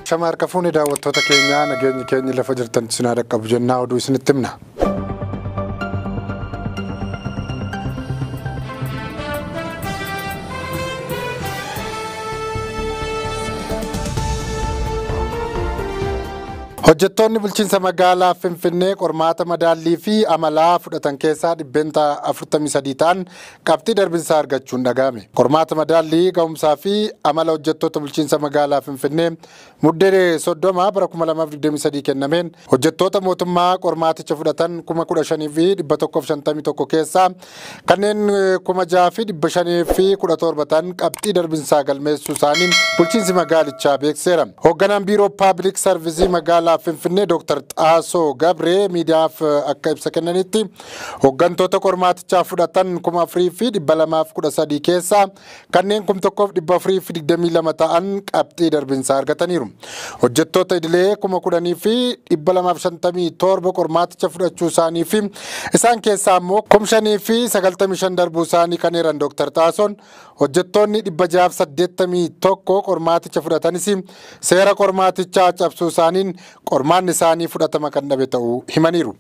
Shama harka fuunee daawwattoota keenyaa nageenyi keenya lafa jirtan sinaa dhaqqabu jennaa oduu isinitti himna. Hojjettoonni bulchiinsa magaalaa Finfinnee qormaata madaallii fi amalaa fudhatan keessaa 43% ta'an qabxii darbinsaa argachuun dhaga'ame. Qormaata madaallii ga'umsaa fi amala hojjettoota bulchiinsa magaalaa Finfinnee muddee 30 bara 2023 kennameen hojjettoota mootummaa qormaaticha fudhatan 15,151 keessaa kanneen 6,517 ta'an qabxii darbinsaa galmeessuu isaanii bulchiinsi magaalichaa beeksiseera. Hoogganaan biiroo Paabilik Sarvisii magaalaa Finfinnee Dr. Xaasoo Gabree miidiyaaf akka ibsa kennanitti hooggantoota qormaatichaa fudhatan 4,213 keessaa kanneen 1,422 ta'an qabxii darbinsaa argataniiru. Hojjettoota idilee 10,257 qormaaticha fudhachuu isaanii fi isaan keessaa immoo 5,095 darbuu isaanii kan eeran Dr. Xaasoon hojjettoonni 681 qormaaticha fudhatanis seera qormaatichaa cabsuu isaaniin qormaanni isaanii fudhatama kan dhabe ta'uu himaniiru.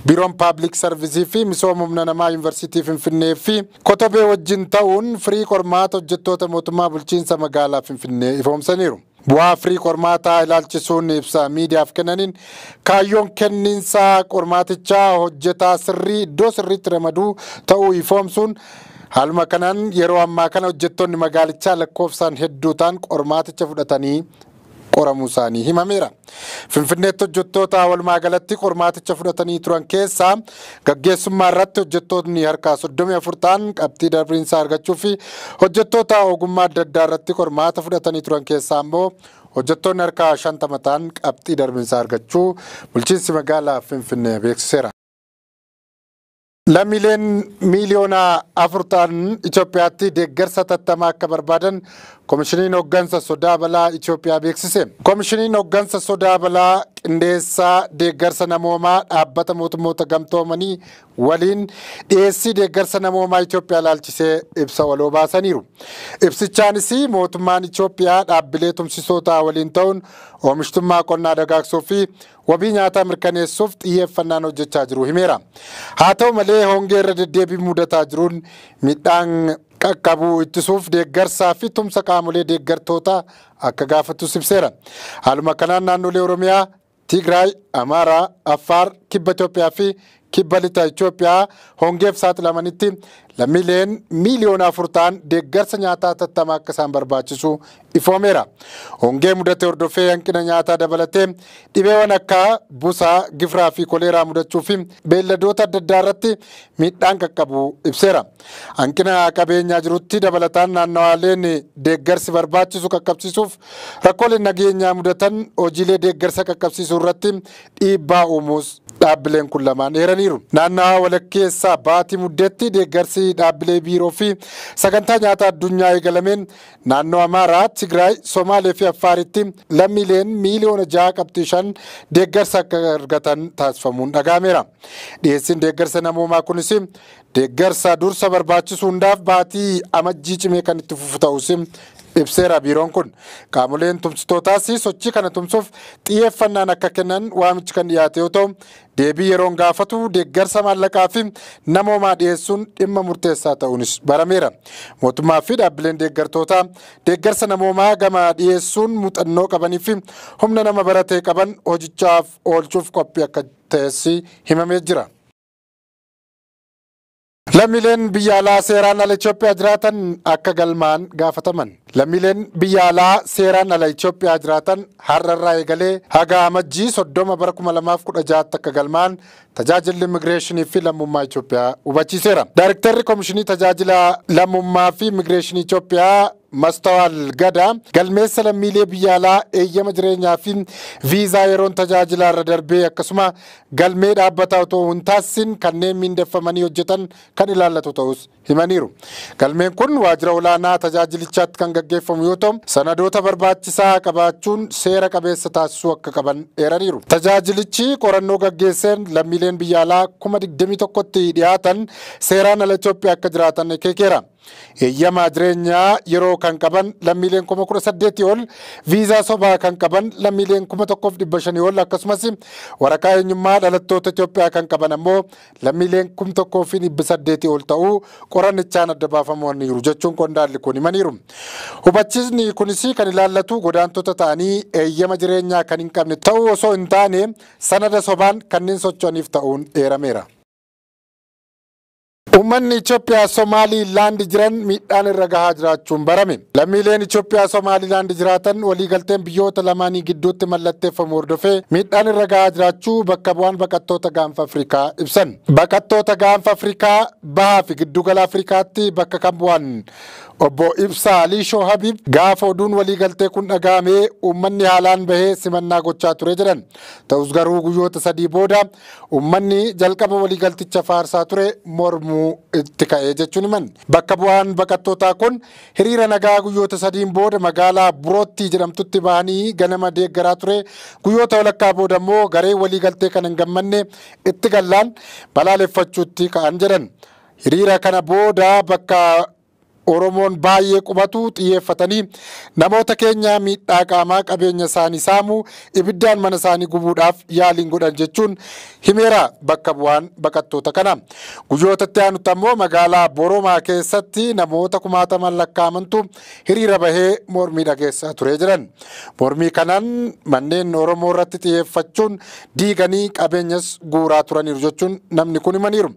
Biiroon Paabilik Sarvisii fi misooma humna namaa Yuunivarsiitii Finfinnee fi Kotobee wajjin ta'uun firii qormaata hojjettoota mootummaa bulchiinsa magaalaa Finfinnee ifoomsaniiru. Bu'aa firii qormaataa ilaalchisuun ibsa miidiyaaf kennaniin kaayyoon kenniinsa qormaatichaa hojjetaa sirrii iddoo sirriitti ramaduu ta'uu ifoomsuun haaluma kanaan yeroo ammaa kana hojjettoonni magaalichaa lakkoofsaan hedduu ta'an qormaaticha fudhatanii qoramuu isaanii himameera. Finfinneetti hojjettoota walumaa galatti qormaaticha fudhatanii turan keessaa gaggeessummaa irratti hojjettoonni harkaa 34 ta'an qabxii darbinsaa argachuu fi hojjettoota ogummaa adda addaa irratti qormaata fudhatanii turan keessaa immoo hojjettoonni harkaa 50 ta'an qabxii darbinsaa argachuu bulchiinsi magaalaa Finfinnee beeksiseera. Lammiileen miiliyoona 4 ta'an Itoophiyaatti deeggarsa tattamaa akka barbaadan Komishiniin Hooggansa Sodaa Balaa Itoophiyaa beeksise. Komishiniin Hooggansa Sodaa Balaa qindeessaa deeggarsa namoomaa dhaabbata mootummoota gamtoomanii waliin dhiyeessii deeggarsa namoomaa Itoophiyaa ilaalchisee ibsa waloo baasaniiru. Ibsichaanis mootummaan Itoophiyaa dhaabbilee tumsisootaa waliin ta'uun oomishtummaa qonnaa dagaagsuu fi wabii nyaataa mirkaneessuuf xiyyeeffannaan hojjechaa jiru himeera. Haa ta'u malee hongee irra deddeebii mudataa jiruun midhaan qaqqabuu ittisuuf deeggarsaa fi tumsa qaamolee deeggartoota akka gaafatus ibseera. Haaluma kanaan naannolee Oromiyaa, Tigraay, Amaaraa, Affaar, Kibba Itoophiyaa fi Kibba Lixa Itoophiyaa hongeef saaxilamanitti lammiileen miiliyoona 4 ta'an deeggarsa nyaataa tattamaa akka isaan barbaachisu ifoomeera. Hongee mudate hordofee hanqina nyaataa dabalatee dhibeewwan akka busaa, gifiraa fi koleeraa mudachuu fi beelladoota adda addaa irratti miidhaan qaqqabu ibseera. Hanqina qabeenyaa jirutti dabalataan naannawaaleen deeggarsi barbaachisu qaqqabsiisuuf rakkooleen nageenyaa mudatan hojiilee deeggarsa qaqqabsiisuu irratti dhiibbaa uumuus dhaabbileen kun lamaan eeraniiru. Naannawaa walakkeessaa baatii muddeetti deeggarsi dhaabbilee biiroo fi sagantaa nyaataa addunyaa eegalameen naannoo Amaaraa, Tigraay, Somaalee fi Affaaritti lammiileen miiliyoona 6.5 deeggarsa akka argatan taasifamuun dhaga'ameera. Dhiyeessiin deeggarsa namoomaa kunis deeggarsa dursa barbaachisu hundaaf baatii amajjii cimee kan itti fufu ta'us ibseera biiroon kun. Qaamoleen tumsitootaas sochii kana tumsuuf xiyyeeffannaan akka kennan waamichi kan dhiyaate yoo ta'u deebii yeroon gaafatu deeggarsa maallaqaa fi namoomaa dhiyeessuun dhimma murteessaa ta'uunis barameera. Mootummaa fi dhaabbileen deeggartootaa deeggarsa namoomaa gama dhiyeessuun muuxannoo qabanii fi humna nama baratee qaban hojichaaf oolchuuf qophii akka ta'es himamee jira. Lammiileen biyya alaa seeraan ala Itoophiyaa jiraatan akka galmaan gaafataman. Lammiileen biyya alaa seeraan ala Itoophiyaa jiraatan har'arraa eegalee haga amajjii 30 bara 2016 akka galmaan tajaajilli immigireeshinii fi lammummaa Itoophiyaa hubachiiseera. Daayrektarri Komishinii Tajaajila Lammummaa fi Immigireeshinii Itoophiyaa Mastawaal Gadaa galmeessa lammiilee biyya alaa eeyyama jireenyaa fi viizaa yeroon tajaajila irra darbee akkasuma galmee dhaabbataa otoo hin taasisin kanneen miindeffamanii hojjetan kan ilaallatu ta'us himaniiru. Galmeen kun waajjira olaanaa tajaajilichaatti kan gaggeeffamu yoo ta'u sanadoota barbaachisaa qabaachuun seera qabeessa taasisuu akka qaban eeraniiru. Tajaajilichi qorannoo gaggeesseen lammiileen biyya alaa 21,000 dhiyaatan seeraan ala Itoophiyaa akka jiraatan akeekeera. Eeyyama jireenyaa yeroo kan qaban lammiileen 18,000 ol, viizaa sobaa kan qaban lammiileen 1,500 ol, akkasumas waraqaa eenyummaa dhalattoota Itoophiyaa kan qaban ammoo lammiileen 1,800 ol ta'uu qorannichaan adda baafamaniiru jechuun qondaalli kun himaniiru. Hubachiisni kunis kan ilaallatu godaantota ta'anii eeyyama jireenyaa kan hin qabne ta'uu osoo hin taane sanada sobaan kanneen socho'aniif ta'uun eerameera. Uummanni Itoophiyaa Somaaliilaand jiran miidhaan irra gahaa jiraachuun barame. Lammiileen Itoophiyaa Somaaliilaand jiraatan waliigalteen biyyoota lamaanii gidduutti mallatteeffamu hordofee miidhaan irra gahaa jiraachuu bakka bu'aan baqattoota gaanfa Afrikaa ibsan. Baqattoota gaanfa Afrikaa bahaa fi giddugala Afrikaatti bakka kan bu'an obbo Ibsaa Aliishoo Habiib gaafa oduun waliigaltee kun dhaga'amee uummanni haalaan bahee simannaa gochaa ture jedhan. Ta'us garuu guyyoota 3 booda uummanni jalqaba waliigalticha faarsaa ture mormuu itti ka'ee jechuun himan. Bakka bu'aan baqattootaa kun hiriira nagaa guyyoota 3 booda magaalaa Burootti jedhamtutti bahanii ganama deeggaraa ture. Guyyoota walakkaa booda immoo garee waliigaltee kana hin gammanne itti gallaan balaaleffachuutti ka'an jedhan. Hiriira kana booda bakka Oromoon baay'ee qubatu xiyyeeffatanii namoota keenya miidhaa qaamaa qabeenya isaanii saamuu ibiddaan mana isaanii gubuudhaaf yaaliin godhan jechuun himeera bakka bu'aan baqattoota kana. Guyyoota itti aanutti ammoo magaalaa Boromaa keessatti namoota kumaataman lakkaa'amantu hiriira bahee mormii dhageessaa ture jedhan. Mormii kanaan manneen Oromoo irratti xiyyeeffachuun diiganii qabeenyas guuraa turaniiru jechuun namni kun himaniiru.